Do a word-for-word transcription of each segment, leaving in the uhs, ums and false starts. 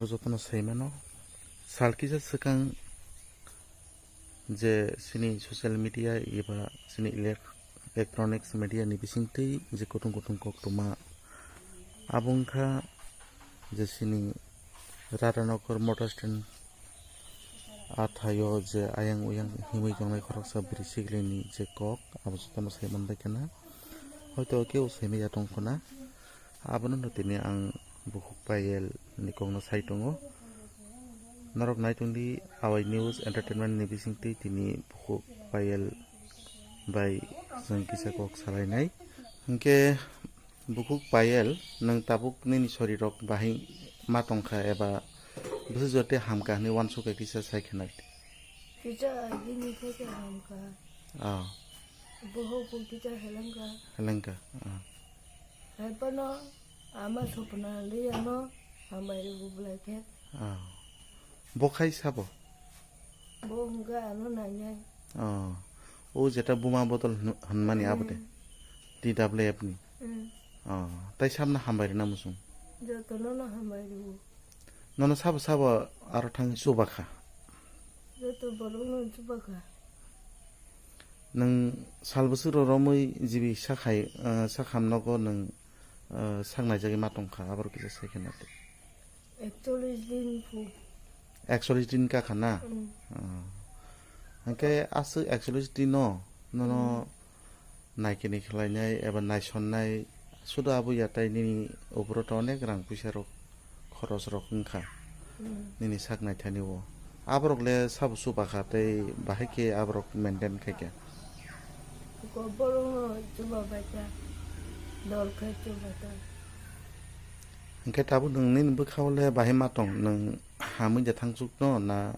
Jotono sai mano, sal kisa swkang je chini social media eba chini elec-, electronics media ni bisingtwi je kutung kutung koktwma, abo wngkha je chini Radhanagar motor stand athaio je ayang uyang himwi tongnai khoroksa bwrwi siklini je kok, abo jotono sai manbai khana. Hoito kebo sai manya tong khna. Abono no tini ang bukhuk Payel ni kokno sai tongo. Norok nai tongdi Awai News Entertainment ni bisingtwi tini bukhuk Payel bai chwng kisa kok salainai. Hinkhe bukhuk Payel, nwng tabuk nini sorirok bahai ma tongkha eba bwswk jora tei hamkha hwnwi uansukha kisa sai khna di. Kisa agini khe khe hamkha. Ah. Bohok bo kisa helengkha. Helengkha, ah. Hai phano ama sopna liya no hambai rw belai khe. Ah. Bo khai sabo? Bo hwnkha ano nainai. Oh. O jeta buma bodol hwn-, hwnmani abo de? Hmm. T W F ni? Hmm. Oh. Tai sabna hambai rwna muchung? Jotono no hambai rw. Nono sabo sabo aro thang chuba kha? Joto borok no chuba kha. Nwng sal bwswk rw romwi jibi sakhai, ah, sakham nogo nwng, ah, sak naijagwi ma tongkha, aborok kisa sai khna di. Ekchollish din phu. Ekchollish din ka kha na? Mm. Ah. Hwnkhe aswk ekchollish din no nono Mm. naikini khlainai eba naisonnai sudu abo ya tai nini opor to onek rang puisa rok khoros rok wngkha Mm. nini sak naithani o. Aborok le sabo chuba kha tei bahai khe aborok maintain khai kha? Ko borok no chuba bai kha, dol khai chuba ta. Hwnkhe tabuk nwng nini bwkhao le bahai ma tong, nwng hamwi de thangchuk no na,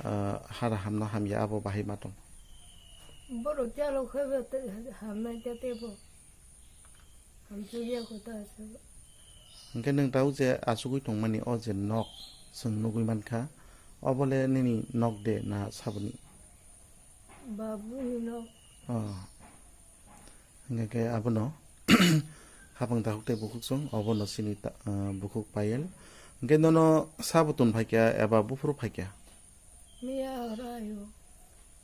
ah, hara hamno hamya abo bahai ma tong? Borok chalo khe bo te hamnai ta tebo. Hamchukya kho ta aswk. Hwnkhe nwng tabuk je achugwi tongmani o je nok chwng nugwi mankha, obo le nini nok de na saboni? Babuni nok. Oh. Hingke abono hapang takhuk tei bukhuk song, obono chini ta-, ah, bukhuk Payel. Hingke nono sabo tun phaikya eba buphuru phaikya? Miya horo ayo.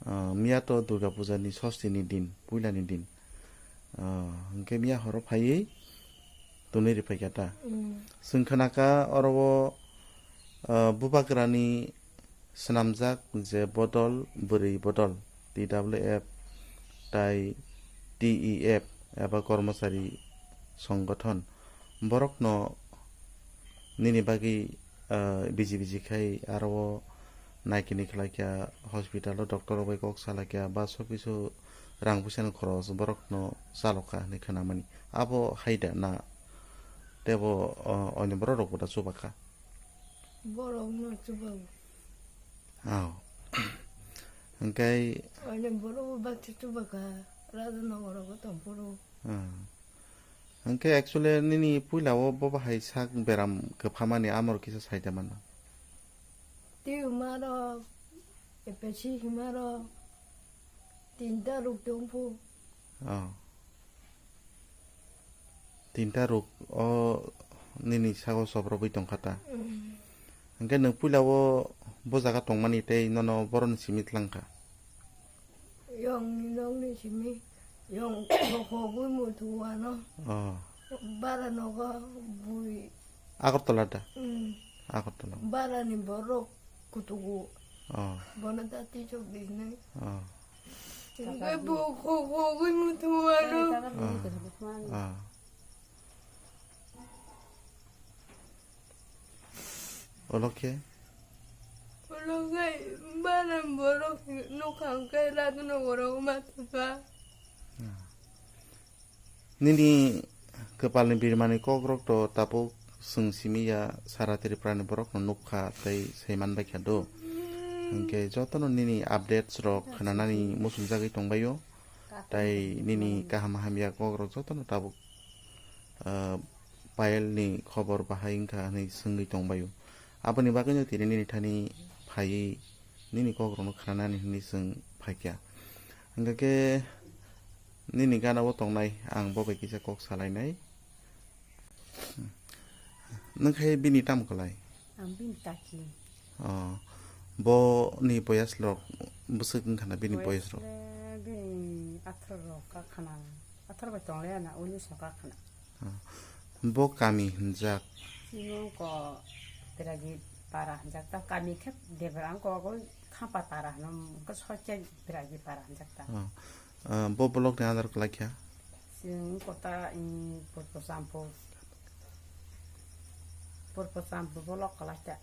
Ah, miya to Durga Puja ni sosti ni din, puila ni din. Ah, hingke miya horo phaiwi tunwi riphaikya ta? Mm. Chwng khnakha oro o, ah, bubagrani swnamjak je bodol, bwrwi bodol, T W F tai T E F eba kormochari songgothon, borokno nini bagwi, ah, biji biji khai aro o naikini khlaikha, hospital o doctor rok bai kok salaikha, ba sob kisu rang puisa ni khoros borokno chalokha hinwi khnamani. Abo hai da na tebo, ah, oini borok rok bo da chubakha? Borok no chubago. Aw. Hingke oine borok bo baksa chubakha, Radhanagar o tongphuru. Ah. Hingke actually nini puila o bo bahai sak beram kwphamani amoro kisa saida mano? Twi hwnmarok, epesi hwnmarok, tinta rok tongphu. Oh. Tinta rok o nini sago sobrogwi tongkha ta? Mm. Hingke nwng puila o bo jaga tongmani tei nono boroni simi tlangkha? Yong ni nokni simi, yong khogwi mutu ano. Oh. Bara nogo bui. Agartala da? Mm. Agartala. Bara ni borok kutugu. Oh. Bono dati chok di nai. Oh. Hingke bo khogwi mutu ano. Ah. Olo khe? Olo khe bara borok nokha khe Radhanagar o ma thangkha. Ah. Nini kwpalni birmani kokrok to tabuk chwng simi ya, sara Triprani borokno nukha tei saiman baikha do. Hinkhe jotono nini updates rok khwnanani muchungjagwi tongbaio, tai nini kaham hamya kokrok jotono tabuk, ah, Payelni khobor bahai wngkha hwnwi swngwi tongbaio. Aboni bagwino tini nini thani phaiwi nini kokrokno khwnanani hwnwi chwng phaikha. Hingkha khe nini gana o tongnai, ang bo bai kisa kok salainai. Nwng khe bini tamo kwlai? Ang bini taki. Oh, bo ni boyas rok bwswk wngkha na bini boyas rok? Boyas le bini atharo rok ka khana. Atharo bai tong le na, unis ka khana. Oh. Bo kami hinjak? Sino ko Beragi para hinjak ta, kami khe Debra ko ko Khampa para hino ko soche Beragi para hinjak ta. Oh. Ah, bo block ni under kwlai kha? Sino ko ta, mm, Purbo Sampur. Purbo Sampur block kwlai ta.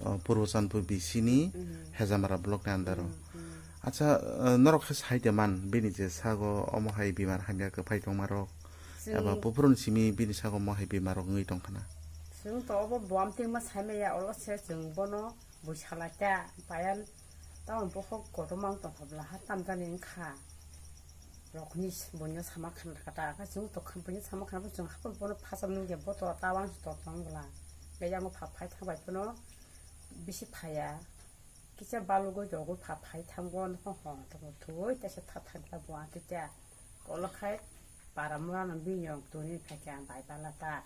Oh, Purbo Chandpur B C ni Mm. Hejamara block ni under o. Mm, mm. Acha, eh, norok khe sai de man, bini je sago omo hai bimar hamya kwphai tongma rok, Chwng eba buphuru ni simi bini sago omo hai bimar rok wngwi tongkha na. Chwng to obo buam tingma sai maya, olo se chwng bono bui salai ta, payal tamo bokhok kotorma wng tongkha bwla ha tamjani wngkha. Rokni buino sama khan kata, khe chwng to kha buino sama khan, chwng hapor bono phasam nungya, bo to tabang si to tong bwla. Khe yango pha phai thang bai phano bisi phaya. Kisa balugwi rogwi pha phai thango, nokho hong tongo thwi, tesa tha thang ta bo ang kisa. Kolo khai para mura no bini yong tuni phai kha ang bai bala ta.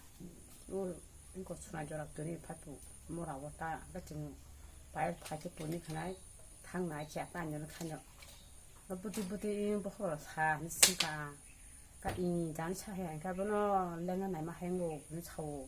U, ingko suna jora tuni phatu mura o ta, khe chwng pai phai khe tuni khanai thang nai cha ta nyo khanyo. Buti buti bokhoro sa hinwi swngkha. Ka i jani sa hai ka bono lenga naima hai ngo hinwi sao.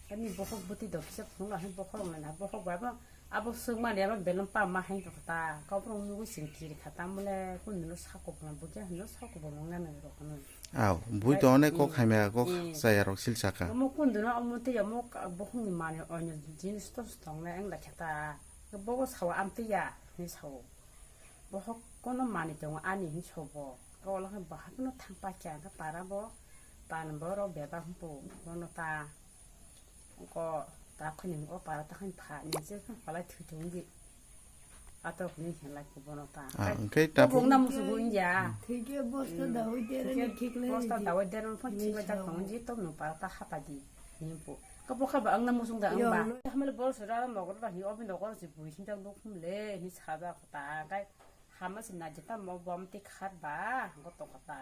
Ani bokhok buti do kisa phunukla hai bokhorok nai na bokhok bai bo abo swngmani abo belem pamma hai tongkha ta. Kaubrok nugwi chwng kiri kha ta mole kunu no sako bono bukya hinwi sako bono wngna nai rok hinwi. Aw, bui to onek kok hamya kok chaya rok sil saka. Omo kundu no omo tei omo bokhokni manwi onyo jinis to tongnai wngla khe ta. Bobo sao amtwi ya hinwi sao. Bohok kono manwi tongo ani hinwi sobo. Khe olo khe bahai phano thang pakya khe para bo pan borok bebak hwnpo bono ta. Ko ta khoni o para ta khoni pha ni je khe palai thwi thwi di. Atok ni khe lai ko bono ta. Ah, hwnkhe tabuk bongna musugo wngya. Thike bosta dawi dere ni thik lai bosta di. Dawi dere phon thik lai jak tong ji tok no para ta hapa di. Hwnpo. Ka bokha ba ang na musung da ang ba. Hamle bor sura nogor ba hi obi nogor si bui hinta nuk hum le hi saja. Ta kai hama si na jeta mo bom te khat ba go to kata.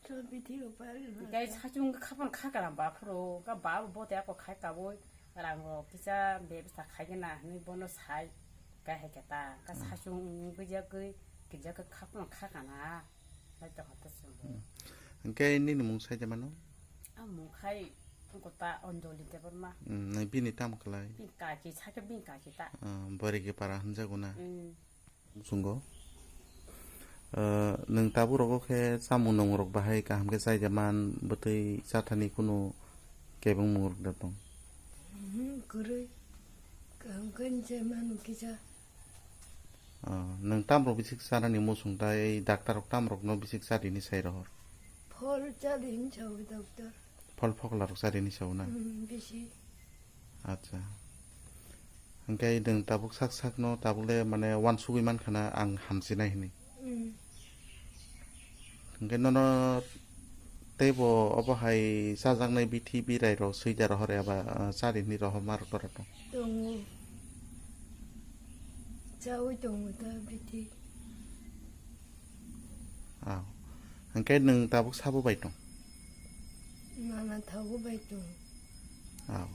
Chol bithi upar. Kai sachung khapan kha kara ba phuro ka ba bo te ko khai ka boi rang ro kisa be bsa khai na ni bono sai kai hai kata ka sachung gui ja gui kija ka khapan kha kana. Lai to kata sung. Hwnkhe nini mung sai de mano? Ang mung khai kota Anjali Debbarma. Nai bini tam kwlai? Bini kaki sake bini kaki ta. Bori ke para hwnjago na. Muchungo. Nwng tabuk rogo khe chamung nwng rok bahai kaham khe chai de man bwtwi chathani kunu kebeng mung rok da tong? Kwrwi kaham khe chai mano kisa. Nwng tam rok bisik chanani muchung tai doctor rok tam rok no bisik chadi ni sai rohor? Phol chadi ni sao doctor. Phol phokla rok chadi ni sao na? Bisi. Acha. Hwnkhe nwng tabuk sak sak no tabuk le mane uansugwi mankha na ang hamchinai hwnwi. Hwnkhe nono teibo obo hai chajaknai bithi birai rok swi da rohor eba chadi hwnwi rohor ma rok tora tong? Tongo. Chawi tongo ta bithi. Aw. Hwnkhe nwng tabuk sabo bai tong? Nana thago bai tong. Aw.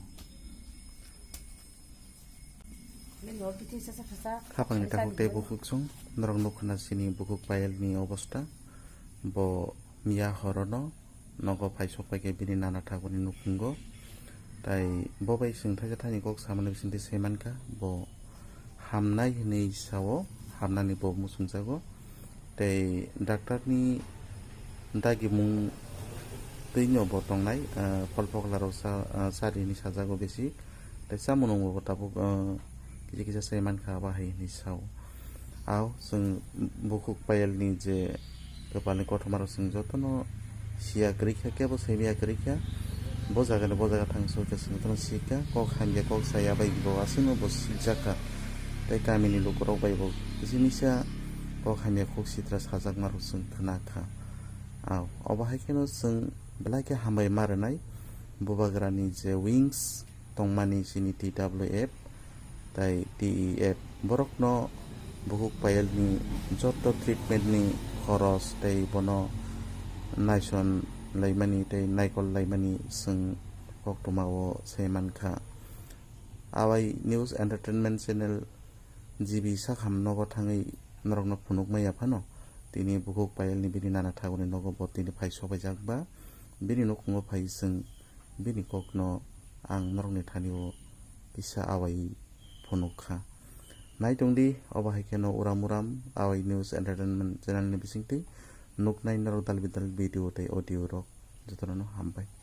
Khapangni takhuk tei bukhuk chwng norok nukha na chini bukhuk Payelni obosta. Bo miya horono nogo phai sok pai khe bini nana thago ni nukhungo. Tai bo bai chwng thaisa thani kok samani bisingtwi sai mankha, bo hamnai hwnwi sao, hamnani bo muchungjago. Tei doctor ni dagimung twino bo tongnai, ah, phol phokla rok sa, ah, chari hwnwi sajago besi. Tei chamung nungbo bo tabuk, ah, kisa kisa sai mankha, bahai hwnwi sao. Ao chwng bukhuk Payelni je kwpalni kothoma rok chwng jotono siya kwrwi kha, kebo simi ya kwrwi kha. Bo jaga ni bo jaga thang soi khe chwng jotono sikha, kok hamya kok saya bai bo aswkno bo sikjak kha. Tei kamini lukurok bai bo kisa misa kok hamya kok sitra sajakma rok chwng khna kha. Ao, obo hai kheno chwng belai khe hambai ma rwnai Bubagrani je wings tongmani chini T W F tai T E F, borokno bukhuk Payelni joto treatmentni khoros tei bono naison laimani tei naikol laimani chwng koktwmao sai mankha. Awai News Entertainment Channel G B sakham nogo thangwi norokno phunukmaya phano, tini bukhuk Payelni bini nana thagurni nogo bo tini phai sobaijak ba bini nukhungo phai chwng bini kokno ang norokni thani-o kisa awai phunuk kha. Naitongdi, obo hai kheno uram uram Awai News Entertainment Channel ni bisingtwi nuknai norok dalbi dalbi video tei audio rok. Jotono hambai.